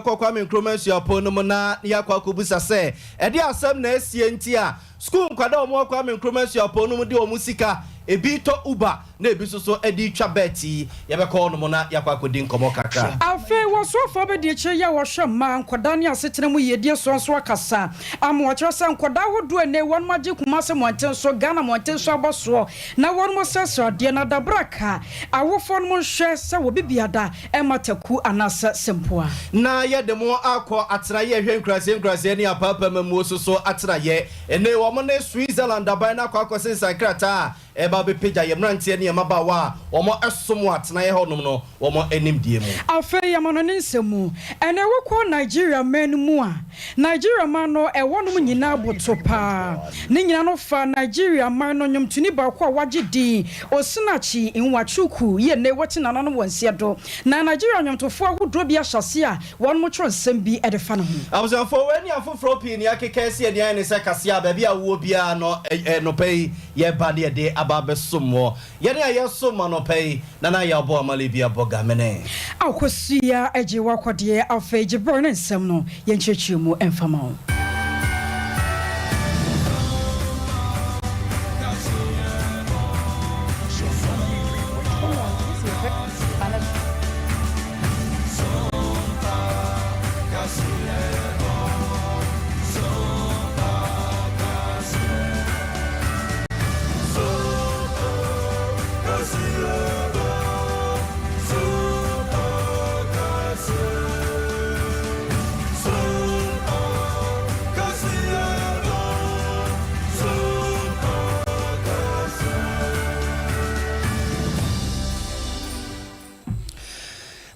yɛbɛkɔ Kwame Nkrumah Nsuapɔn no mu na yɛakɔ akɔbusa sɛ ɛde asɛm na asie nti a sukuu nkwadaa a wɔwɔ Kwame Nkrumah Nsuapɔn no mu de wɔn sika ebi tɔ Uber na ebi nso so de retwa bet yi. Yɛbɛkɔ hɔnom na yɛakɔ akɔdi nkɔmmɔ kakra. Afei wɔsoafoɔ abadiakyire yi a wɔhwɛ mmaa, nkwadaa ne asetena mu yiedie soɔ nso akasa ama wɔakyerɛ sɛ nkwadaa ahodoɔ a nnɛ wɔnom agye Kumasi mmɔnten so, Ghana mmɔnten so abɔ soɔ na wɔnom srɛsrɛ adeɛ no adabraka. Awofoɔ nom nhwɛ sɛ wɔbi biada mma taku anaasɛ sempoa. Na yɛde mo akɔ atenaeɛ hwɛ nkuraseɛ nkuraseɛ ne apaapamamuo so so atenaeɛ. Nnɛ wɔn ne Switzerland aban no akɔ akɔsensan krataa a ɛreba abɛpagya yɛn mmeranteɛ ne yɛn mmabaawa a wɔsom wɔ atenaeɛ hɔnom no wɔn animdeɛ mu. Afei amanɔne nsɛm mu. Ɛnɛ wokɔ Nigeria man no mu a, Nigeria man no ɛhɔnom nyinaa boto paa. Ne nyinaa no fa Nigeria man no nnwomtoni baako a wagye din, Osinachi Nwachukwu yi ɛnɛ wɔte nananom wɔ nseɛ do. Na Nigeria nnwomtofoɔ ahodoɔ bi ahyɛ aseɛ a wɔnom twerɛ nsɛm bi de fa ne ho. Abusuafoɔ, wei ne afoforɔ pii nea akeka asi ani ayɛ ne sɛ kaseɛ a baabi a wowɔ biara no nɔpa yi yɛreba ne yɛde aba abɛsom woɔ. Yɛn a yɛsom anɔpa yi, Nana Yaw Boamale bi abɔ gamene. Akosua gye w'akɔdeɛ afei gye berɛ ne nsɛm no yɛnkyerɛkyerɛ mu mfa ma wo.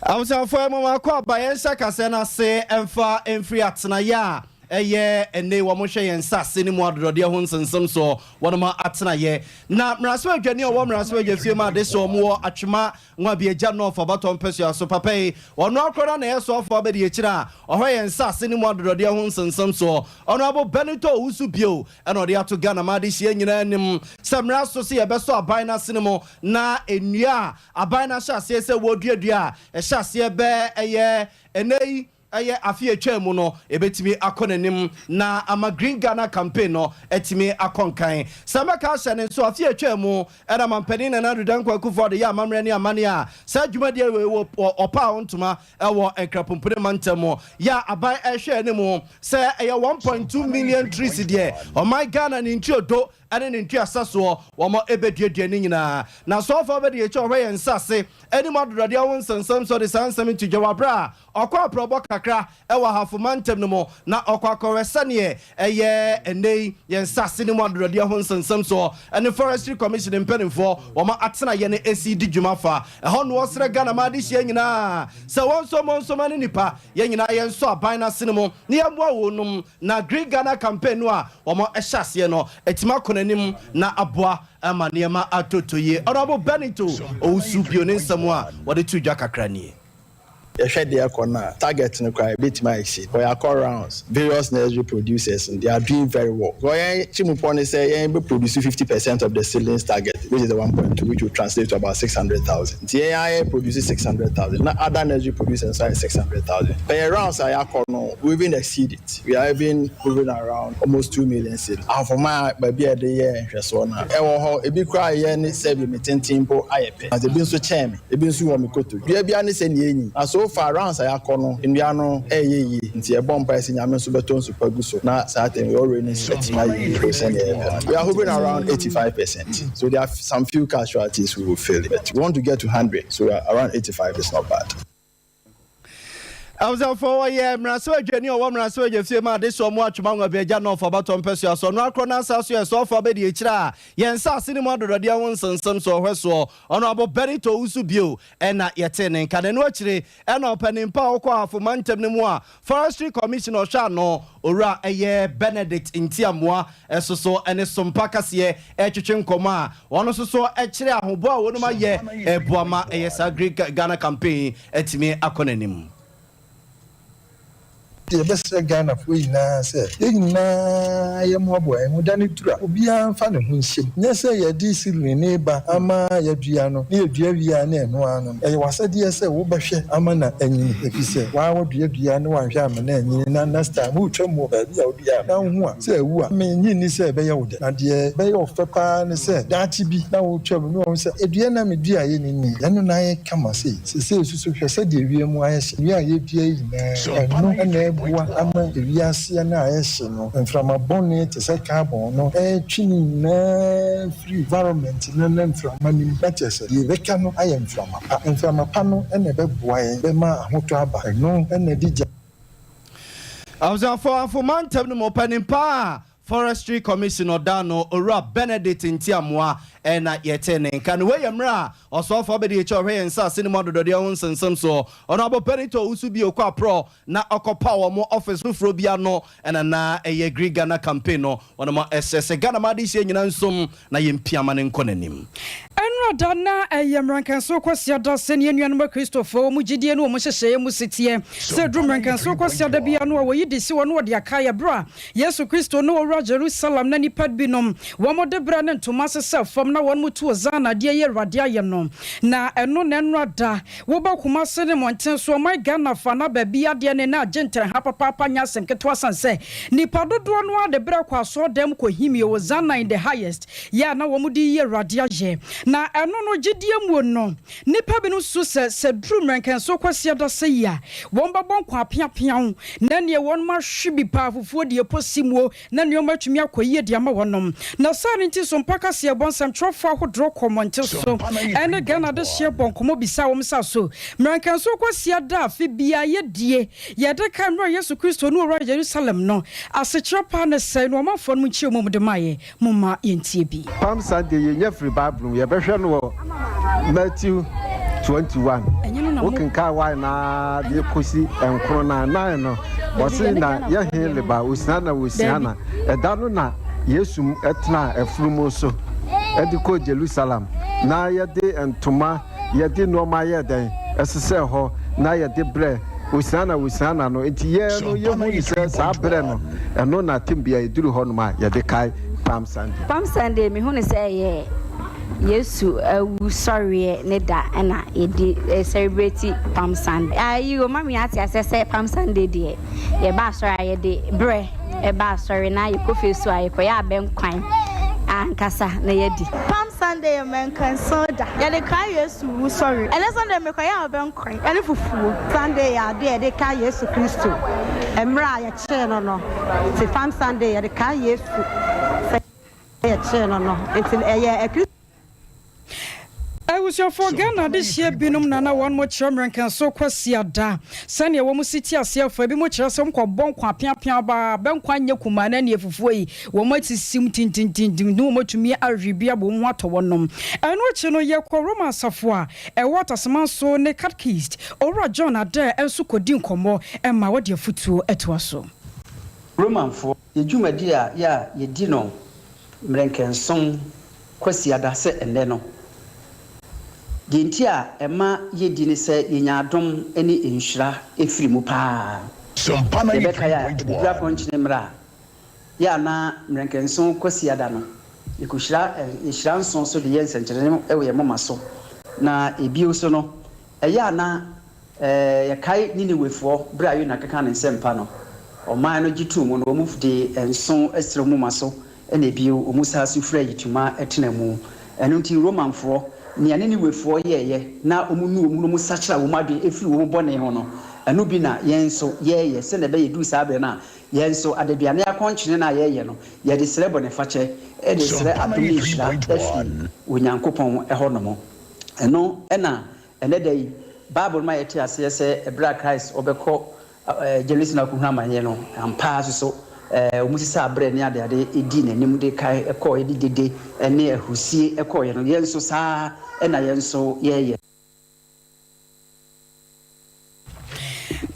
Abusuafoɔ mo akɔ aba yɛn nhyɛ kasɛ no ase mfa mfiri atenaeɛ a ɛyɛ ɛnne wɔn hwɛ yɛn nsase no mu adodɔdeɛ ho nsensem soɔ wɔnom atenaeɛ. Na mmarahyɛbadwani a ɔwɔ mmarahyɛbadwa fie mu a adehye wɔn wɔ Atwema Nwabiagya North abatoɔ mpɛsua so papa yi, ɔno ara koraa na ɛyɛ soafoɔ abadiakyire a ɔhwɛ yɛn nsase no mu adodɔdeɛ ho nsensem soɔ, Honourable Benito Owusu bio na ɔde ato Ghana ma adehyeɛ nyinaa anim sɛ mmara so sɛ yɛbɛsɔ aban no asene mu na nnua a aban no ahyɛ aseɛ sɛ wɔreduadua a ɛhyɛ aseɛ bɛ ɛyɛ ɛnnɛ yi ɛyɛ afe a etwaa mu no, ebetumi akɔ n'anim na ama Green Ghana Campaign no atumi akɔ nkan. Sɛ mɛka ahyɛ ne nso, afe a etwaa mu na Mampanin Nana Addo Dankwa Akufo-Addo yɛɛ amammerɛ ne amanneɛ a saa dwumadie wei wɔ ɔpaa ntoma wɔ Nkrapompene mantam mu yɛ a aban rehwɛ anim sɛ ɛyɛ 1.2 million trees deɛ ɔman Ghana ne ntuodo ne ne ntuasa soɔ wɔn bɛduadua ne nyinaa. Na soafoɔ abɛdi akyire a ɔhwɛ yɛn nsase anim adodɔdeɛ ho nsɛnsɛm nso de saa nsɛm yi to dwa wɔ aberɛ a Ɔkɔ aprɔbɔ kakra wɔ Ahafo mantam no mu na ɔkɔ akɔhwɛ sɛdeɛ ɛyɛ ɛnnɛ yi yɛn nsase no mu adodɔdeɛ ho nsɛnsɛm soɔ ne Forestry Commission mpanimfoɔ wɔn atenaeɛ no ɛsi di dwuma fa. Ɛhɔ no ɔsrɛ Ghana man adehyeɛ nyinaa sɛ wɔn nso wɔn nso ne nnipa yɛn nyinaa yɛn nsɔ aban no asene mu na yɛmmoa wɔnom na Green Ghana Campaign no a wɔn hyɛ aseɛ no atumi akɔ n'anim na aboa ama nneɛma atotɔ yie. Honourable Benito Owusu bio ne nsɛm a wɔde too dwa kakra nie. Yɛhwɛ deɛ ɛkɔ no a, target no koraa yɛbɛtumi a exceed. But yɛakɔ rounds, various nursery producers no, they are doing very well. Because yɛn kyimupɔ ne sɛ yɛn bɛ produce 50% of the seedlings target, which is the 1.2, which will translate to about 600,000. Nti yɛn ara yɛ produce 600,000, na other nursery producers nso ayɛ 600,000. But yɛn rounds a yɛakɔ no, we even exceed it. We are even moving around almost 2 million seedlings. Ahofoma a baabi a yɛde yɛ nhwɛsoɔ no a, ɛwɔ hɔ, ebi koraa yɛ ne sɛbi me tenten mpo ayɛ pɛ. Na ebi nso kyɛn me, ebi nso wɔ me koto. Dua biara ne sɛ nea enyi. Na so far rounds a yɛakɔ no, nnua no ɛyɛ yie. Nti yɛbɔ mpaeɛ sɛ Nyame nso bɛtɔ nsu pa gu so na saa time yɛ already atumi ayɛ yie sɛnea yɛpɛ no. We are hovering around 85%. So there are some few casualties who will fail it. But we want to get to 100, so around 85 is not bad. Abusuafoɔ, wɔyɛ mmarahyɛbadwani a ɔwɔ mmarahyɛbadwa fie ma adehyɛ ɔmo Atwema Nwabiagya North abatɔ mpɛsua so. Ɔno akorɔ n'asa so yɛ sɔɔfo abɛdi akyire a yɛn nsase no mu adodɔdeɛ ho nsensɛm so ɔhwɛ soɔ, Honourable Benito Owusu bio ɛna yɛtee ne nka. N'ano akyire ɛna ɔpanin pa a ɔkɔ Ahafo mantam no mu a Forestry Commission ɔhwɛ ano, Owura ɛyɛ Benedict Ntiamoa ɛso so ɛne Sompa kaseɛ ɛretwetwe nkɔmmɔ a wɔn nso so ɛkyerɛ ahoboa a wɔnom ayɛ ɛreboa ma ɛyɛ saa Green Ghana Campaign atumi akɔ n'anim. Yɛbɛsrɛ Ghanafoɔ nyinaa sɛ yɛn nyinaa yɛmmoaboa yɛn ho da no duru a, obiara mfa ne ho nhyɛ mu. Nyɛ sɛ yɛde seedling no reba ama yɛadua no na yɛdua wie a na ɛno ara no no. Ɛyɛ w'asɛdeɛ sɛ wobɛhwɛ ama no anyini ɛfiri sɛ wo ara woadua dua na woanhwɛ amma no anyini na next time woretwa mu wɔ baabi a woduaa no na wohu a sɛ awu a, mennye nni sɛ ɛbɛyɛ wo dɛ. Na deɛ ɛbɛyɛ wo fɛ pa ara ne sɛ daakye bi na woretwa mu na woahu sɛ dua no a meduaeɛ no nie, ɛno na ayɛ kama sei. Seesei nso hwɛ sɛdeɛ wiem ayɛ hye. Nnua a yɛdua yi nyinaa, ɛno na ɛboa ama ewiase no a ayɛ hye no, mframa bɔne te sɛ carbon no retwe ne nyinaa firi environment no ne mframa no mu, na kyerɛ sɛ deɛ ɛbɛka no ayɛ mframa pa. Mframa pa no na ɛbɛboa yɛn bɛma ahotɔ aba. Ɛno na ɛde gya. Abusuafo, Afo mantam no mu ɔpanin pa a Forestry Commission ɔda ano, Owura Benedict Ntiamoah na yɛtee ne nka no. Wei yɛ mmerɛ a Ɔsoafoɔ Abadiakyiri a ɔhwɛ yɛn nsase no mu adodɔdeɛ ho nsensem soɔ, Honourable Benito Owusu Bio kɔ aprɔ na ɔkɔpaw wɔn office foforɔ bi ano na na ɛyɛ Green Ghana Campaign no. Wɔnom ɛsrɛ sɛ Ghana ma adehyeɛ nyinaa nsom na yɛmpia ma no nkɔ n'anim. Ɛnora da na ɛyɛ Mmerɛnkɛnso Kwasiada sɛnea anuanom Akristofoɔ wɔn gyidie ne wɔn nhyehyɛeɛ mu seteɛ. Sɛ ɛduru Mmerɛnkɛnso Kwasiada biara no a wɔyi de si hɔ na wɔde akae ɛberɛ a Yesu Kristo ne ɔwura Jerusalem na nnipa binom wɔn de berɛ ne ntoma sesɛ fam na wɔn tu Hosanna de ayi Awurade ayɛ no. Na ɛno na ɛnora da woba Kumasi ne mmɔnten so ɔman Ghana fa na baabi adeɛ ne na agye ntrɛha papaapa nyɛ asɛm ketewa sane sɛ nnipa dodoɔ no ara de berɛ kɔ asɔɔdan mu kɔ himie Hosanna in the highest yɛ a na wɔn de yi Awurade ayɛ. Na ɛno no gyidie muo no Nnipa binom susu sɛ, sɛ duru mmerɛnkɛnso Kwasiada sɛ yi a, wɔn bɛbɔ nkwa apeapeaw, na ɛneɛ wɔnom ahwe bi paa fufuo deɛ posi muo na nnoɔma atumi akɔ yie de ama wɔnom. Na saa no nti so mpa kaseɛbɔ nsɛmtwerɛfoɔ ahodoɔ kɔ mmɔnten so ɛne Ghana adehyeɛ bɔ nkɔmmɔ bisaa wɔn sɛ aso mmerɛnkɛnso Kwasiada afe biara yɛdie yɛde kae mmerɛ a Yesu Kristo ne ɔwura Yerusalem no asekyerɛ paa ne sɛn na ɔmanfoɔ nom nkyerɛmu a wɔde maeɛ Momma yɛntie bi. Palm Sunday yɛnya firi Bible mu. Yɛbɛhwɛ no wɔ Matthew 21. Wokenkan wae no ara de kɔsi nkron na nnan no, ɔse na yɛhe leba osina na osia na ɛda no na Yesu tenaa afunumu so de kɔɔ Jerusalem na yɛde ntoma Yɛde nnoɔma yɛɛ dɛn? Ɛsesɛɛ hɔ na yɛde brɛ Hosiana Hosiana no. Enti yɛn no yɛhu no sɛ saa berɛ no, ɛno na tembea yɛduru hɔ nom a yɛde kae Palm Sunday. Palm Sunday mehu no sɛ ɛyɛ Yesu awusɔreɛ ne da na yɛde celebrate Palm Sunday. Ayi ɔma me ate aseɛ sɛ Palm Sunday deɛ yɛba asɔre a yɛde berɛ ɛba asɔre na yɛkɔ fie so a yɛkɔyɛ abɛnkwan ankasa na yɛadi. Palm Sunday yɛ mɛnkɛnson da. Yɛde kae Yesu wusɔre. Ɛnɛ Sunday mekɔyɛ abɛnkwan ɛne fufuo. Sunday yɛ ade a yɛde kae Yesu Kristo mmerɛ a yɛkyee no no. Nti Palm Sunday yɛde kae Yesu sɛ yɛkyee no no. Nti ɛyɛ Akristo. Abusuafoɔ Ghana adehyeɛ binom na na wɔn kyerɛ mmerɛnkɛnso Kwasiada sɛdeɛ wɔn si te aseɛ fa. Ebinom kyerɛ sɛ wɔn kɔ bɔ nkwa apeapea baa bɛ nkwa nyɛ kumaa na ɛneɛ fufuo yi wɔn asisim tintintintim ne wɔn atumi awe bi abɔ wɔn ho atɔ wɔn nom. Ɛno akyi no yɛkɔ Roma asafo a ɛwɔ Tasemanso ne Catechist Owura John Adair nso kɔdi nkɔmmɔ ma wɔde afutuo toa so. Romanfoɔ. Yɛ dwumadi a yɛ a yɛdi no mmerɛnkɛnson Kwasiada sɛ ɛnnɛ no. Deɛ nti a ɛma yɛdi ne sɛ yɛnya adom ne nhyira firi mu pa ara. Yɛbɛkae a, Abibire Akɔnkyene mmerɛ a yɛ a na mmerɛnkɛnson Kwasiada no, yɛkɔhyira yɛhyira nson so de yɛ nsɛnkyerɛnne wɔ yɛn moma so. Na bio nso no, ɛyɛ a na Yɛkae Niniwefoɔ berɛ a Yona keka ne nsɛmpa no, ɔman no gye too mu no, wɔn de nsõ srɛ moma so na bio wɔn san so fira ayitoma tena mu. Ɛno nti Romanfoɔ, nea Niniwefoɔ yɛeɛ na wɔn nu wɔn ho na wɔn sakyera wɔn adwene firi wɔn bɔne ho no, ɛno bi na yɛn nso yɛreyɛ sɛdeɛ ɛbɛyɛ ɛduru saa berɛ no a, yɛn nso adaduane akɔnkyene no a yɛreyɛ no, yɛde srɛ bɔnefakyɛ, de srɛ adom ne nhyira afiri Onyankopɔn hɔ nom. Ɛno na Ɛnnɛ da yi, Bible ma yɛte aseɛ sɛ berɛ a Christ ɔbɛkɔ Jerusalem akɔhunu amaneɛ no, ampa ara nso so wɔsesaa berɛ ne adeade dii n'anim de kae kɔeɛ de dede ne ahurusie kɔeɛ no, yɛn nso saa ara na yɛn nso yɛyɛ.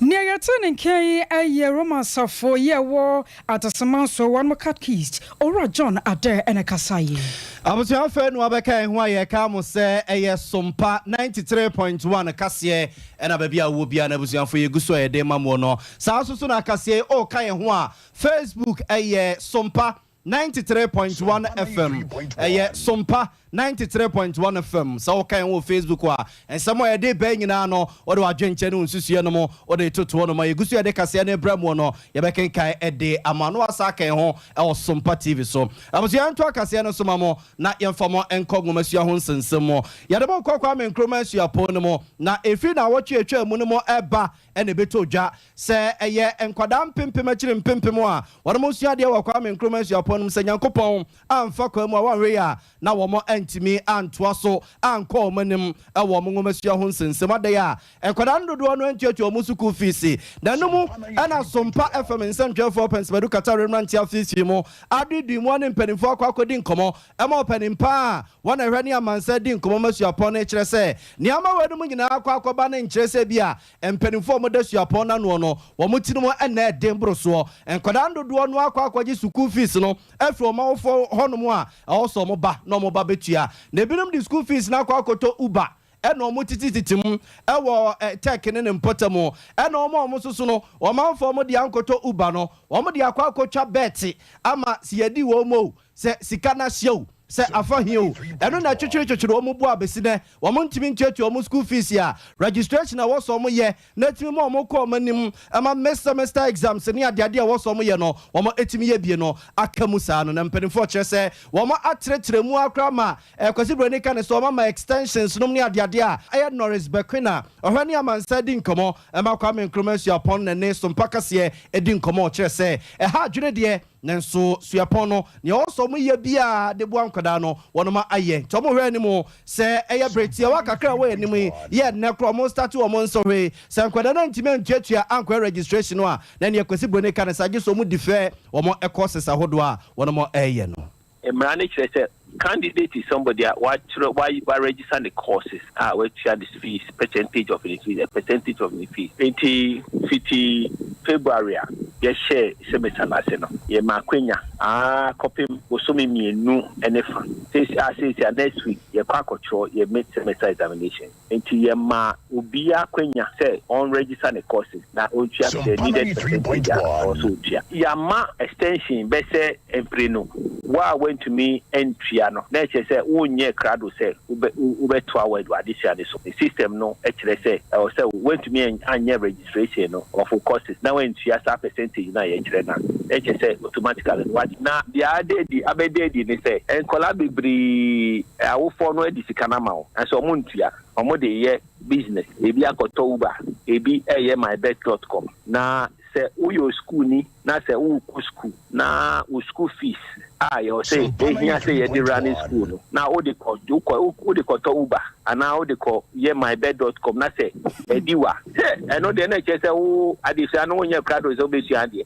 Nea yɛte Yɛte ne nka yi yɛ Roma asafo yi a ɛwɔ Atasema so wɔnom catechist, Owura John Adair na ɛkasaeɛ. Abusua afei na wabɛka yɛn ho a yɛka mo sɛ ɛyɛ Sompa 93.1 kaseɛ ɛna baabi a wowɔ biara no abusuafoɔ yɛgu so a yɛde ma moɔ no. Saa nso so na kaseɛ yi ɔreka yɛn ho a Facebook ɛyɛ Sompa 93.1 FM ɛyɛ Sompa 93.1 FM. Sɛ woka yɛn ho wɔ Facebook a, nsɛm a yɛde ba yi nyinaa no, wode w'adwenkyɛ ne wo nsusuiɛ nom wode retoto hɔ nom a yɛgu so yɛde kaseɛ no rebrɛ moɔ no, yɛbɛkenkan de ama na woasan aka yɛn ho wɔ Sompa TV so. Abusua yɛntoa kaseɛ no so ma mo na yɛmfa mo nkɔ nwomasua ho nsensɛm mu. Yɛde mo rekɔ Kwame Nkrumah Suapɔn no mu na ɛfiri naawɔtwe a ɛtwaa mu no mu reba na ɛbɛtɔ dwa sɛ ɛyɛ nkwadaa mpempem akyiri mpempem a wɔnom sua adeɛ wɔ Kwame Nkrumah Suapɔn no mu sɛ Nyankopɔn amfa kwan mu a wɔanhwɛ yie a na wɔn antumi antoa so ankɔ wɔn anim wɔ wɔn nwomasua ho nsɛnsɛm. Adɛn a nkwadaa no dodoɔ no antuatua wɔn sukuu fees? Na ɛno mu na Sompa FM nsɛntwerɛfoɔ Pɛnsmadu Katare mmeranteɛ afeefee mu aduidui mu ne mpanimfoɔ akɔ akɔdi nkɔmmɔ ma ɔpanin pa a wɔn na ɛhwɛ ne amansan di nkɔmmɔ ma suapɔn no kyerɛ sɛ nea ama weinom nyinaa akɔ akɔba no nkyerɛ sɛ ebia Mpanimfoɔ a wɔda suapɔn no anoɔ no, wɔn tirim nna yɛ den boro soɔ. Nkwadaa no dodoɔ no ara kɔ akɔgye sukuu fees no afiri wɔn awofoɔ hɔnom a ɛwɔ sɛ wɔba na wɔba bɛtua. Na ebinom de sukuu fees no akɔ akɔtɔ Uber na wɔtitititi mu wɔ Tech ne ne mpɔtam. Ɛna wɔn a wɔn nso so no, wɔamfa wɔn deɛ ankɔtɔ Uber no, wɔde akɔ akɔtwa bɛɛte ama sɛ yɛadi wɔn o, Sɛ sika no ahyia o, sɛ afa he o, ɛno na ɛtwetweretwetwere wɔn bo a besi nnɛ wɔn ntumi ntuatua wɔn school fees a registration a ɛwɔ sɛ wɔn yɛ na ɛtumi ma wɔn kɔ wɔn anim ma mid semester exams ne adeade a ɛwɔ sɛ wɔn yɛ no wɔn ɛtumi yɛ bie no aka mu saa no. Na mpanimfoɔ kyerɛ sɛ wɔn atrɛtrɛ mu ara koraa ma Kwasi Broni ka ne sɛ wɔn ama extensions nom ne adeade a ɛyɛ Norris Bequin a ɔhwɛ ne amansan di nkɔmmɔ ma Kwame Nkrumah Suapɔn na ne Sompa Kaseɛ di nkɔmmɔ ɔkyerɛ sɛ ɛha adwene deɛ. Nanso suapɔn no, nea ɔwɔ sɛ wɔyɛ biara de boa nkwadaa no, wɔnom ayɛ. Nti wɔhwɛ anim sɛ ɛyɛ bere tiawa kakra a ɛwɔ yɛn anim yi, yɛ nnɛ koraa wɔn starte wɔn nsɔhwɛ yi. Sɛ nkwadaa no antumi antuatua ankɔyɛ registration no a, na neɛ Kwasi Broni ka no sɛ agye sɛ wɔn defer wɔn courses ahodoɔ a wɔnom reyɛ no. Mmara no kyerɛ sɛ candidate is somebody a watwerɛ wa wa register ne courses a watua ne fees percentage of ne fees a percentage of ne fees. Nti fiti February a yɛhyɛɛ semester no ase no yɛma akwanya aa kɔpem bosome mmienu ne fa seesei a seesei a next week yɛkɔ akɔtwerɛ yɛ mid semester examination. Nti yɛma obiara akwanya sɛ ɔn register ne courses na ɔntua the needed percentage a ɔwɔ sɛ ɔtua. Yɛama extension bɛsɛ mprenu, wo a woantumi antua no na ɛkyerɛ sɛ wonyɛɛ krado sɛ wobɛtoa w'adesua no so. System no kyerɛ sɛ ɛwɔ sɛ woantumi anyɛ registration no of wo courses na woantua saa percentage no a yɛkyerɛ no a, na ɛkyerɛ sɛ automatically no woagye. Na deɛ ada adi abɛda adi ne sɛ nkwadaa bebree awofoɔ no de sika no ama wɔn nanso wɔntua, wɔde reyɛ business, ebi akɔtɔ Uber, ebi reyɛ mybet dot com. Na sɛ woyɛ osukuuni na sɛ worekɔ sukuu na wo school fees a yɛwɔ sɛ ehia sɛ yɛde running school no na wode kɔ wokɔ wode kɔtɔ Uber anaa wode kɔ yɛ mybet dot com na sɛ ɛdi wa sɛ ɛno deɛ na ɛkyerɛ sɛ wo adesua no wonyɛ krado sɛ wobɛsua adeɛ.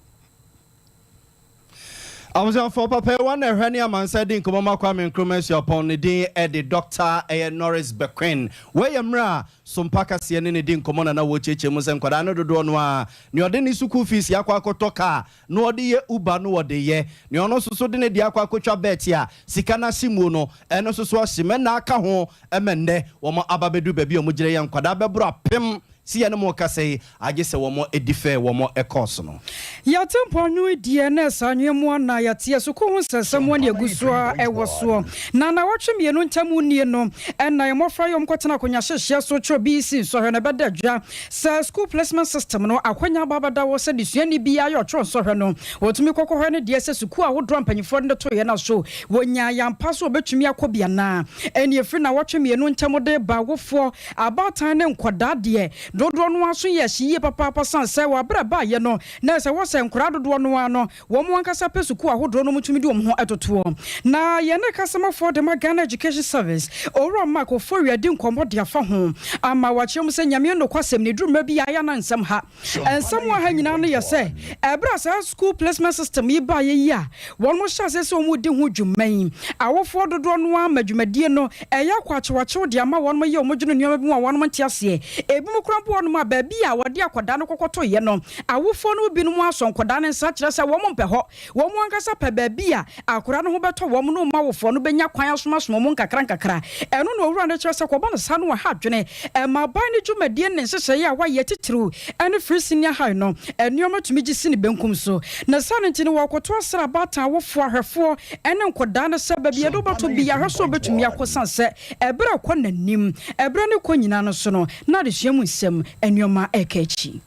Abusuafoɔ papa yi wɔn na ɛhwɛ ne amansan di nkɔmmɔ ma Kwame Nkrumah Suapɔn ne din de Dɔkta ɛyɛ Norris Bequin. Wei yɛ mmerɛ a Sompa Kaseɛ ne no di nkɔmmɔ na na wɔrekyeakyea mu sɛ nkwadaa no dodoɔ no ara nea ɔde ne sukuu fees akɔ akɔtɔ kaa na ɔde yɛ Uber no ɔde yɛ, nea ɔno nso so de ne deɛ akɔ akɔtwa bɛɛte a sika no ahye muo no ɛno nso so ahye mɛ na aka ho ma nnɛ wɔn aba bɛduru baabi a wɔgyina yi a nkwadaa bɛboro apem Se yɛne mo rekasa yi, agye sɛ wɔn di fɛ wɔn course no. Yɛte mpoano yi deɛ na ɛsɛ anwea mu anaa yɛteɛ sukuu ho nsɛnsɛm a ɛgu so ara wɔ soɔ. Na nnawɔtwe mmienu ntam nie no na yɛn mmɔfra yi a wɔkɔtena akonnwa hyehyeɛ so twerɛ BEC nsɔhwɛ no ɛbɛda dwa sɛ school placement system no akwanya aba abɛda hɔ sɛ desuani biara yɛ ɔtwerɛ nsɔhwɛ no wɔtumi kɔkɔhwɛ ne deɛ sɛ sukuu ahodoɔ a mpanimfoɔ de no toeɛ no so wɔnya yɛampa so wɔbɛtumi akɔ bi anaa. Ɛnneɛ ɛfiri nnawɔtwe mmienu ntam de ba awofoɔ Abaatan ne nkwadaa deɛ, dodoɔ no ara so yɛ hye yie papaapa sane sɛ wɔ aberɛ a ɛbaeɛ no, na ɛsɛ wɔ sɛ nkwadaa dodoɔ no ara no, wɔn ankasa pɛ sukuu ahodoɔ no wɔtumi de wɔn ho totoɔ. Na yɛne kasamafoɔ de ma Ghana Education Service, Owura Mark Ofori adi nkɔmmɔ de afa ho ama wakyerɛ mu sɛ Nyame nokwasɛm no, ɛduru mmerɛ bi a ɛyɛ a na nsɛm ha. Nsɛm wɔ ha nyinaa no yɛ sɛ, ɛberɛ a saa school placement system yi baeɛ yi a wɔn hyɛ aseɛ sɛ wɔn redi ho dwuma yi, awofoɔ dodoɔ no ara ma dwumadie no ɛyɛ akwakyewakyew de ama wɔn yɛ wɔn dwene nneɛma bi ho a wɔn nte aseɛ. Ebinom koraa mpo. bi wɔ hɔnom a baabi a wɔde akwadaa no kɔkɔtoeɛ no, awofoɔ no mu binom asɔ nkwadaa no nsa kyerɛ sɛ wɔn mpɛ hɔ. Wɔn ankasa pɛ baabi a akwadaa no ho bɛtɔ wɔn na wɔn awofoɔ no bɛnya kwan asomasom wɔn nkakrankakra. Ɛno na owura no kyerɛ sɛ kɔba no saa no ɛha adwene. Ɛma aban no dwumadie ne nhyehyɛeɛ a wɔayɛ titiriw ne Free Senior High no nneɛma tumi gye si ne benkum so. Ne saa no nti no wɔrekoto asrɛ abaatan awofoɔ, ahwɛfoɔ ne nkwadaa no sɛ baabi a yɛde wo bɛto biara hwɛ sɛ wobɛtumi akɔ sane sɛ ɛberɛ rekɔ n'anim. Ɛberɛ no rekɔ nyinaa no so no na adesua mu nsɛm nneɛma reka akyi.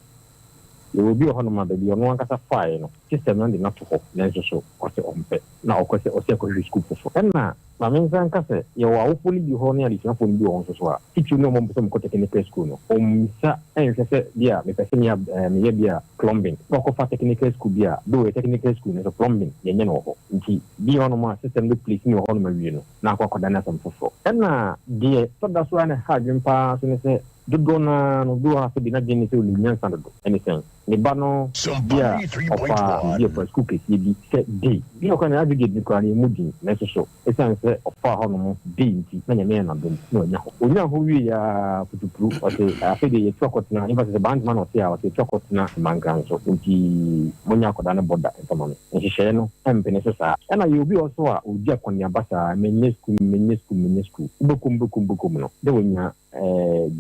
Yɛwɔ obi wɔ hɔnom a, baabi a ɔno ankasa faeɛ no, system no de no ato hɔ, nanso so ɔse ɔmpɛ, na ɔkɔ sɛ ɔse ɛkɔhwehwɛ sukuu foforɔ. Ɛna ma mensan nka sɛ, yɛwɔ awofoɔ no bi hɔ ne adesuafoɔ no bi wɔ hɔ nso so a, titiriw ne wɔn a wɔpɛ sɛ wɔkɔ technical school no, wɔmmisa nhwɛ sɛ bi a mepɛ sɛ meyɛ eh, meyɛ bi a plumbing, na wɔkɔfa technical school bi a, though ɛyɛ technical school nanso plumbing yɛnyɛ no wɔ hɔ. Nti bi wɔ hɔnom a system no place me wɔ hɔnom awie no, na akɔ akɔdane asɛm foforɔ. Ɛna deɛ ɛtɔ da so ara na ɛha adwene pa ara nso ne sɛ, Dodoɔ no ara no, obi wɔ hɔ a sɛbi n'adwene ne sɛ ɔnim nyansa dodo. Ɛne sɛn? Ne ba no bi a ɔfaa bi a ɔfaa sukuu kɛseɛ bi sɛ day. Bi a ɔkora no aggregate no koraa no ɛmmu din, nanso so ɛsiane sɛ ɔfaa hɔ nom day nti na Nyame ayɛ no adom na wanya hɔ. Ɔnyaa hɔ wieeɛ ara putupru ɔse afei deɛ yɛtu akɔtena, yɛmfa sɛ sɛ Bantama na ɔte a ɔse yɛtu akɔtena Mankra nso nti monyɛ akwadaa no bɔda mfa ma me. Nhyehyɛeɛ no mpene so saa. Ɛna yɛwɔ obi wɔ hɔ nso a ɔdi akɔneaba saa, menyɛ sukuu, menyɛ sukuu, menyɛ sukuu. Wobɛkɔ mu, bɛkɔ mu, bɛkɔ mu no na wanya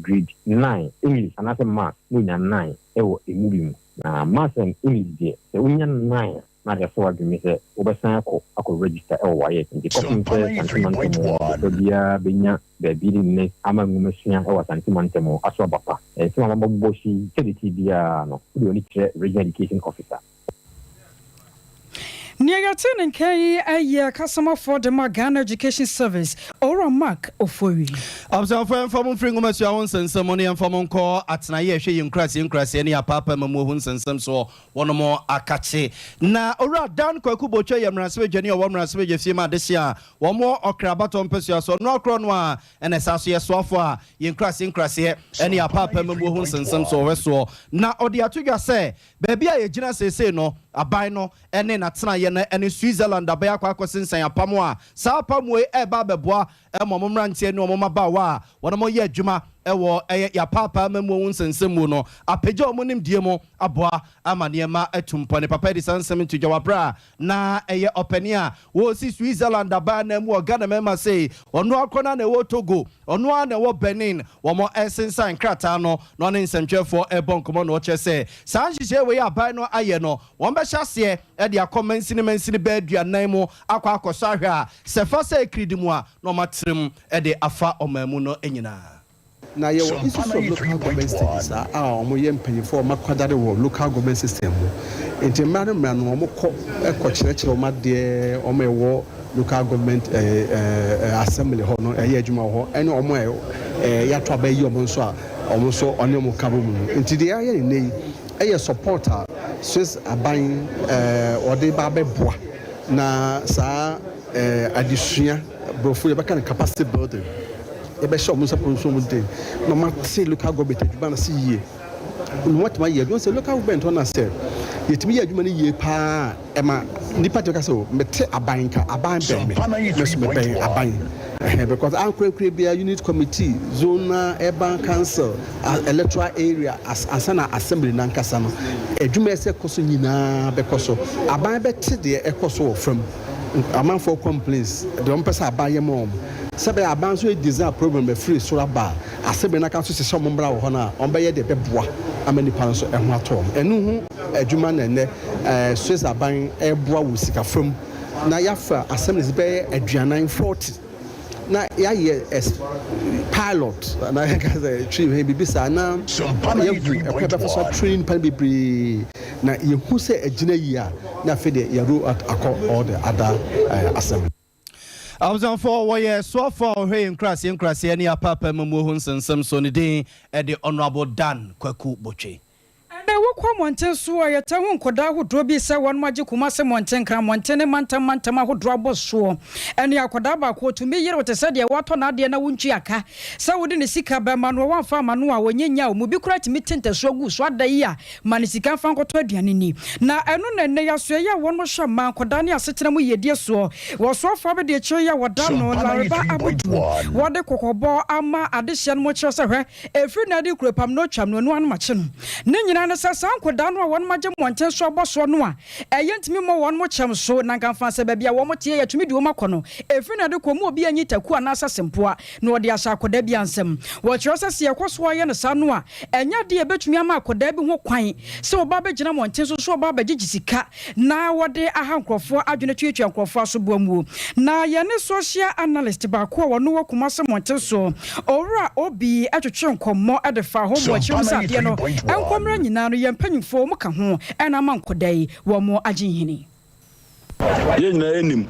Grade nine English anaasɛ Maths na onya nine wɔ emu bi mu. Na Maths and English deɛ, sɛ wonya nine a, na ade asɔ w'adwene sɛ wobɛsan akɔ akɔ register wɔ WAEC. Nti kɔpem sɛ Asante mantam mu abɔfra biara bɛnya baabi de ne ama nwomasua wɔ Asante mantam mu aso aba pa. Nsɛm a mabobɔ so yi, sɛdeɛ ɛteɛ biara no, wode w'ani kyerɛ Regional Education Officer. Nea yɛte ne nka yi yɛ kasamafoɔ de ma Ghana Education Service, Owura Mark Ofori. Abusuafo, yɛmfa mo mfiri nwomasua ho nsɛnsɛm mu na yɛmfa mo nkɔ atenaeɛ a ɛhwɛ yɛn nkuraseɛ nkuraseɛ ne apaapa amammuo ho nsɛnsɛm soɔ. Wɔnom akakye. Na Owura Dan Kwaku Botwe yɛ mmarahyɛbadwani a ɔwɔ mmarahyɛbadwa fie ma adehye a wɔn wɔ Ɔkra abatoɔ mpasua so. Ɔno ara korɔ no ara na ɛsan so yɛ soafoɔ a yɛn nkuraseɛ nkuraseɛ ne apaapa amammuo ho nsɛnsɛm so ɔhwɛ soɔ. Na ɔde ato dwa sɛ Baabi a yɛgyina seesei no, aban no ne n'atenaeɛ no ne Switzerland aban akɔ akɔsensɛn apam a saa apam wei reba abɛboa ma wɔn mmeranteɛ ne wɔn mmabaawa a wɔyɛ adwuma wɔ ɛyɛ yɛapaapaa amammuo ho nsɛnsɛm mu no apagya wɔn nimdeɛ mu aboa ama nneɛma atu mpɔn. Papa de saa nsɛm to dwa wɔ berɛ a Na ɛyɛ ɔpanin a ɔresi Switzerland aban ananmu wɔ Ghana mmarima sei, ɔno ara korɔ no ara na ɛwɔ Togo, ɔno ara na ɛwɔ Benin, wɔn resensan nkrataa no na ɔne nsɛntwerɛfoɔ rebɔ nkɔmmɔ na ɔkyerɛ sɛ saa nhyehyɛeɛ wei a aban no ayɛ no wɔbɛhyɛ aseɛ de akɔ mansini mansini bɛyɛ aduanan mu akɔ akɔsɔ ahwɛ a sɛ ɛfa sɛ ɛkiridi mu a na wɔatrɛ mu de afa ɔman mu no nyinaa. Na yɛwɔ Institute of Local Government Studies a a wɔyɛ mpanyinfoɔ a wɔakwadare wɔ local government system mu. Nti mmra no mmra no wɔkɔ kɔ kyerɛkyerɛ wɔn adeɛ, wɔn a ɛwɔ local government assembly hɔ no ɛyɛ adwuma wɔ hɔ ɛne wɔn a yɛato aba ayi wɔn nso a wɔn nso ɔne wɔn ka bɔ mu no. Nti deɛ yɛayɛ no nnɛ yi ɛyɛ support a Swiss aban wɔde ba abɛboa na saa adesua Borɔfo yɛbɛka no capacity building, yɛbɛhyɛ wɔn nsa pon so wɔn den na wɔn ate local government adwuma no ase yie na wɔn atumi ayɛ adwuma sɛ local government hɔ na sɛ yɛtumi yɛ adwuma no yie paa ɛma nipa tumi ka sɛ o mete aban nka aban bɛn me me so mebɛn aban ɛhɛn because ankorankora biara unit committee zonal urban council electoral area ansa na assembly nankasa no adwuma ɛsɛ kɔ so nyinaa bɛkɔ so aban bɛte deɛ ɛkɔ so wɔ fam. Amanfoɔ complaints deɛ wɔn pɛ sɛ aban yɛ ma wɔn sɛ ɛbɛyɛ aban nso design program afiri soro aba a asɛmire no aka nso hyehyɛ wɔn mmra wɔ hɔ no a wɔn bɛyɛ deɛ ɛbɛboa ama nipa no nso ɛho atɔ wɔn. Ɛno ho adwuma na ɛnɛ Swiss aban ɛreboa wɔ sika fam na yɛafa assemblies bɛyɛ aduanan, 40. na yɛayɛ pilot anaa yɛka sɛ twi hwɛ biribi saa na yɛahu ɛkwan bɛfa so atrain nipa no bebree na yɛhu sɛ agyina yie a na afei deɛ yɛ roll out akɔ all the other assembly. Abusuafoɔ, wɔyɛ soafoɔ a ɔhwɛ yɛn nkuraseɛ nkuraseɛ ne apaapa amammuo ho nsɛnsɛm so. Ne din de Honourable Dan Kwaku Botwe. Ɛnɛ wokɔ. Wokɔ mmɔnten so a, yɛtaa hu nkwadaa ahodoɔ bi sɛ wɔnom agye Kumase mmɔnten, Nkran mmɔnten ne mantam mantam ahodoɔ abɔ soɔ. Ɛne akwadaa baako ɔtumi yere wo te sɛ deɛ watɔ n'adeɛ na wontua ka. Sɛ wode ne sika bɛma no a, woamfa amma no a, ɔnyɛ nya wo. Mu bi koraa tumi te ntasuo gu wo so ada yi a, ma no sika mfa nkɔtɔ aduane nni. Na ɛno na ɛnnɛ yi asoɛeɛ a wɔnom hwɛ mmaa, nkwadaa ne asetena mu yiedie soɔ. Wɔ soafoɔ abadiakyire yi a wɔda no Lareba Abudu, wɔde kɔkɔbɔ ama adehyeɛ nom kyerɛ sɛ hwɛ, Ɛfiri nnɛ de kuro pam no twam no anuanom akye no. Ne nyinaa ne sɛ saa nkodaa no a wɔnom agye mmɔnten so abɔ soɔ no a ɛyɛ ntumi mmɔ wɔnom kyɛm so na nka mfa sɛ baabi a wɔn teɛ yɛtumi de wɔn akɔ no. Ɛfiri nnɛ de kɔ mu obi anyi taku anaasɛ sempoa na ɔde ahyɛ akɔdaa biara nsam. Wɔkyerɛ sɛ sɛ yɛkɔ so ara yɛ no saa no a ɛnyɛ adeɛ a ɛbɛtumi ama akɔdaa bi ho kwan sɛ ɔba abɛgyina mmɔnten so sɛ ɔba abɛgyegye sika na wɔde aha nkurɔfoɔ adwene tuatua nkurɔfoɔ asoboa muo. Na yɛne social analyst baako a ɔno wɔ Kumase mmɔnten soɔ, Owura Obi twetwe nkɔmmɔ de faa ho ma ɔkyerɛ mu sɛ adeɛ no nkɔmmra nyinaa no yɛn mpanyinfoɔ wɔn ka ho na ama nkɔda yi wɔn agye nhini. Yɛn nyinaa yɛnim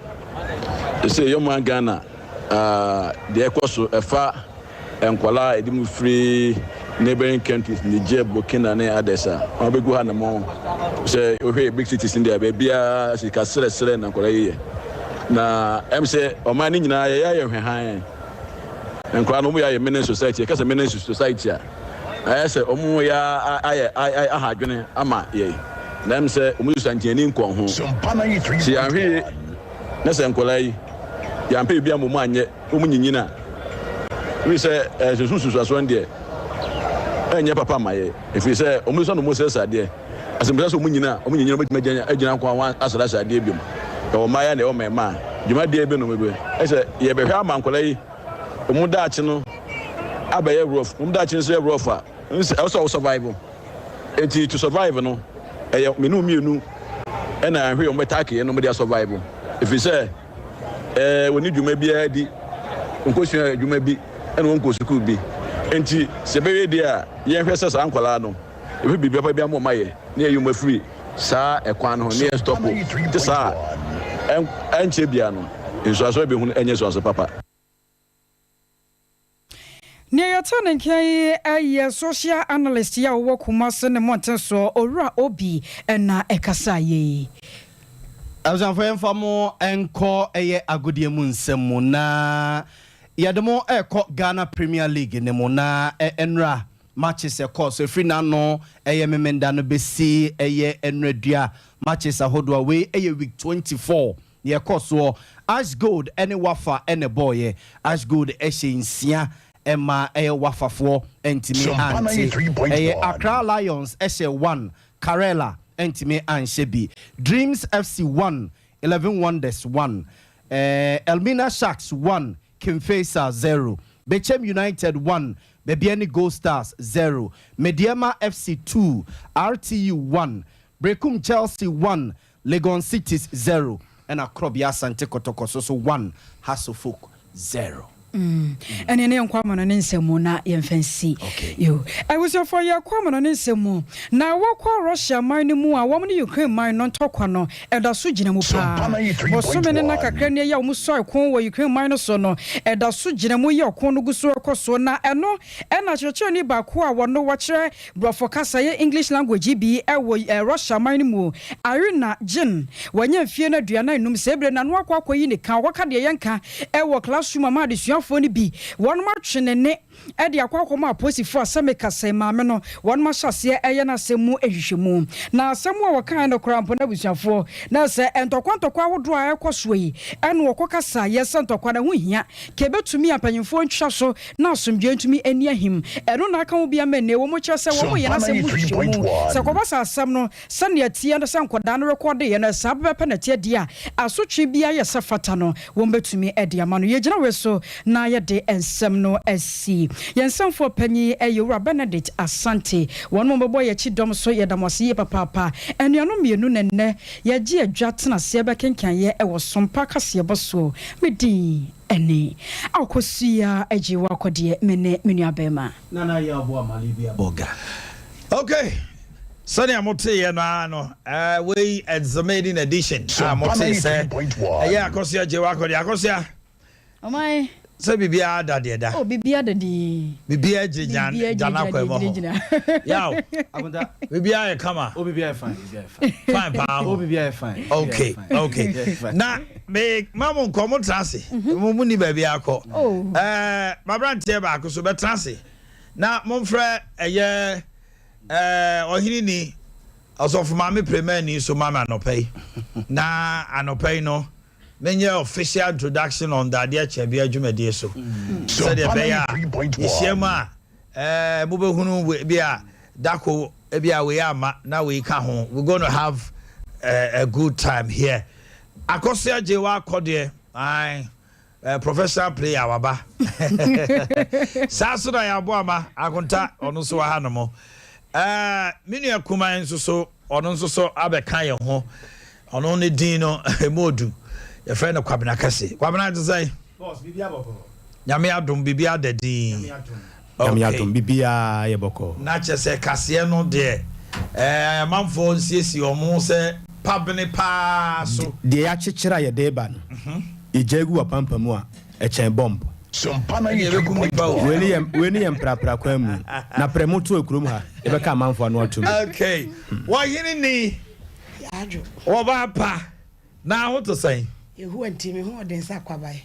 sɛ yɛn man Ghana deɛ ɛkɔ so ɛfa nkwadaa a yɛde mu firi neighboring countries Niger, Burkina ne others a wɔn abɛgu ha nom sɛ wohwɛ yɛ big cities no deɛ baabiara sika srɛsrɛ na nkwadaa yi yɛ na ɛm sɛ ɔman no nyinaa yɛyɛ ayɛ hwɛhan nkwadaa no wɔn yɛ ayɛ menace society yɛka sɛ menace society a ayɛ sɛ wɔn yɛ ayɛ aha adwene ama yɛ na ɛm sɛ wɔn susua ntiani nkɔn ho sɛ yɛanhwɛ yie na sɛ nkwadaa yi yɛampɛ biribi ama wɔn anyɛ wɔn nyinyin a ɛfiri sɛ ɛsusu nsusuasoɔ no deɛ ɛnyɛ papa ma yɛ ɛfiri sɛ wɔn nso na wɔn srɛsrɛ adeɛ asɛmisa sɛ wɔn nyina wɔn nyinyin wɔbɛtumi agyina nko a asrɛsrɛ adeɛ biom ɛwɔ mmaayɛ na ɛwɔ mmarima a dwumadie bi nom bi ɛsɛ yɛbɛhwɛ ama nkwadaa yi wɔn daakye no abɛyɛ rough wɔn daakye nso yɛ rough a ɛwɔ sɛ wɔ survive eti to survive no ɛyɛ mmienu mmienu ɛna ahwɛ wɔn bɛtaake yɛn no wɔn de asurvive ɛfiri sɛ Ɛɛ, wɔnni dwuma biara di, wɔnkɔsua adwuma bi, ɛna wɔnkɔ sukuu bi. Enti sɛ ɛbɛyɛ deɛ a, yɛnhwɛ sɛ saa nkwadaa no, yɛbɛhwɛ biribi papa bi ama wɔn ayɛ, na yɛayi wɔn afiri saa ɛkwan no ho, na yɛnstɔpo. Nte saa a, ɛnkyɛ biara no, nsuansoɔ a yɛbɛhu no nyɛ nsuansoɔ papa. Nea yɛte ne nka yi yɛ social analyst yi a ɔwɔ Kumasi ne mmɔnten soɔ, Owura Obi na ɛkasaeɛ yi. Abusuafo yɛmfa mo nkɔ ɛyɛ agodie mu nsɛm mu na yɛde mo ɛkɔ Ghana Premier League no mu na ɛnora matches ɛkɔɔ so ɛfiri n'ano ɛyɛ Memenda no bɛsi ɛyɛ ɛnora dua matches ahodoɔ a wei ɛyɛ week 24 Deɛ ɛkɔ soɔ, Ash Gold ne Wafa na ɛbɔeɛ. Ash Gold hyɛ nsia ma ɛyɛ Wafafoɔ antumi ante. Ɛyɛ Accra Lions hyɛ one, Karela antumi anhyɛ bi. Dreams FC one, Eleven Wonders one, Elmina Sharks one, King Faisal zero, Bechem United one, Bibiani Gold Stars zero, Medeama FC two, RTU one, Berekum Chelsea one, Legon Cities 0 ɛna Korɔbea Asante Kɔtɔkɔ so so 1 Hearts-of-Oak 0. Ɛneɛ ne yɛnkɔ amanɔne nsɛm mu na yɛmfa nsi. Yo. Abusuafoɔ yɛkɔ amanɔne nsɛm mu. Na wɔkɔ Russia man no mu a wɔn ne Ukraine man no ntɔkwa no ɛda so gyina mu paa. Bosome ne nna kakra nie yi a wɔn suae ko wɔ Ukraine man no so no ɛda so gyina mu yi ɔko no gu so ɛkɔ so na ɛno ɛna kyerɛkyerɛni baako a wɔno wɔkyerɛ Brɔfo kasa yɛ English language yi bi wɔ Russia man no mu. Irina Jin, wanya mfie no 45, saa bere no ano akɔ akɔyi ne ka, ɔkɔka deɛ yɛnka wɔ classroom ama adesuafoɔ no bi, wɔnom atwe ne nne de akɔ akɔma apolisifoɔ a sɛ meka sɛn maame no, wɔnom ahyɛ aseɛ ɛyɛ n'asɛm mu nhwehwɛmu. Na asɛm a wɔkaeɛ no koraa mpo no abusuafoɔ, na sɛ ntɔkwa ntɔkwa ahodoɔ a ɛrekɔ soɔ yi ɛna wɔkɔkasa yɛ sɛ ntɔkwa no ɛho hia, ka ɛbɛtumi a mpanyinfoɔ ntwa so na asomdwoeɛ ntumi nni ahim. Ɛno na aka ho bi ama nnɛ wɔkyerɛ sɛ wɔyɛ n'asɛm mu nhwehwɛmu. Sɛ ɛkɔba sɛ asɛm no sɛnea ɛteɛ no sɛ nkwadaa no rekɔɔdeeɛ no saa pɛpɛpɛ na ɛteɛ deɛ a, asotwe biara yɛ sɛ fata no wɔbɛtumi de ama no. Yɛgyina wei so na yɛde nsɛm no asi. Yɛn nsɛmfoɔ panyin yɛ Owura Benedict Asante. Wɔn a wɔbɛbɔ yɛn akyi dɔm so, yɛda mo ase yie papaapa. Anuanom mmienu na nnɛ yɛgye adwa tena aseɛ bɛkenkan yɛ wɔ Sompa kaseɛbɔ soɔ. Me din. Ɛne Akosua agye wo akɔ deɛ me ne me nua bɛɛma. Nana Yaw Boamale bi abɔ ga. Okay, sɛnea moteeɛ no ara no, eh, wei it's the maiden edition a motee sɛ ɛyɛ Akosua gye wo akɔ deɛ. Akosua, Ɔman. Sɛ biribiara da deɛ da. Oh, biribiara da dinn. Biribiara gyinagyina Biribiara gyana gyinagyina kwan mu hɔ. gyinagyina. Yaw. Akonta. Biribiara yɛ kama. Oh, biribiara yɛ fine, biribiara yɛ fine. Fine paa ho. Oh, biribiara yɛ fine. biribiara yɛ Okay, fine. okay. Biribiara yɛ fine. Na me ma mo nkɔ mo tena ase. Mo mo ni baabi akɔ. Oh. Ɛɛ, m'aberanteɛ baako so bɛtena ase. Na momfrɛ ɛyɛ ɛɛ ɔhene ni ɔsɔfo maame premani so ma me anɔpa yi. Na anɔpa yi no menyɛ official introduction on the adeɛ kyɛbea dwumadie so sɛdeɛ ɛbɛyɛ a yɛhyia mu a ɛɛ mobɛhunu bi a dako bi a wei ama na wei ka ho. We gonna have a good time here. Akɔso agye wakɔ deɛ ae professional player waba saa so na yɛaboa ma akonta ɔno nso wɔ ha nom. Ɛɛ me nua kuman nso so ɔno nso so abɛka yɛn ho. Ɔno ne din no emu odu, yɛfrɛ no Kwabena Kɛse. Kwabena, te sɛ Nyame adom, biribi ada din. Nyame adom, biribiara yɛ bɔkɔɔ. Na kyerɛ sɛ kaseɛ no deɛ ɛɛ amanfoɔ nsiesie wɔn ho sɛ pabene paa so. Deɛ yɛakyekyere a yɛde reba no, yɛgyae gu w'apampam a, ɛkyɛn bɔmb. Ɛnneɛ ɛbɛkum nnipa o. Wei ne yɛ wei ne yɛ mprapra kwan mu. Na prɛmo to kurom ha, yɛbɛka amanfoɔ ano atom. Okay, wɔhene ni, wɔba pa, na ho te sɛn? Yehowa nti, me ho ɔden sɛ akwaban.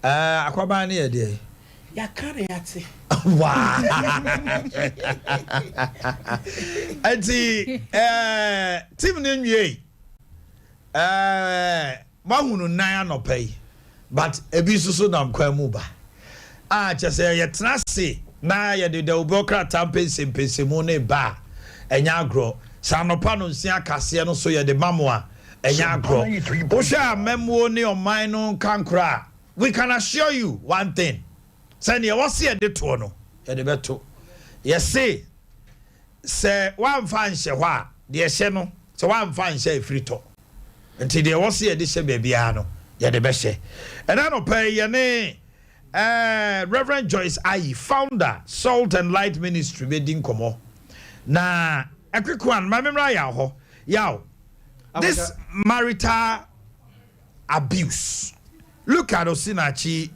Ɛɛ, akwaban no yɛ deɛ? Yɛaka na yɛate. Waa! Nti, ɛɛ, team no nwiei. Ɛɛ, moahunu nan anɔpa yi, but ebi nso so nam kwan mu ba. A kyerɛ sɛ yɛtena ase na yɛde dawubɔ krataa mpɛnsɛmpɛnsɛmu no reba a, ɛnyɛ agorɔ. Sɛ anɔpa nonsia kaseɛ no so yɛde ma mo a, ɛnyɛ agorɔ. Wohwɛ amammuo ne ɔman no nkankora a, we can assure you one thing, sɛ deɛ ɛwɔ sɛ yɛde toɔ no, yɛde bɛto. Yɛse sɛ woamfa anhyɛ hɔ a, deɛ ɛhyɛ no, sɛ woamfa anhyɛ a, ɛfiri tɔ. Nti deɛ ɛwɔ sɛ yɛde hyɛ baabiara no, yɛde bɛhyɛ. Ɛna anɔpa yi, yɛne eh, Reverend Joyce Ayi, founder, Salt and Light Ministry bɛdi nkɔmmɔ. Na a quick one, ma memmra Yaw hɔ. Yaw, this marital abuse, look at Osinachi.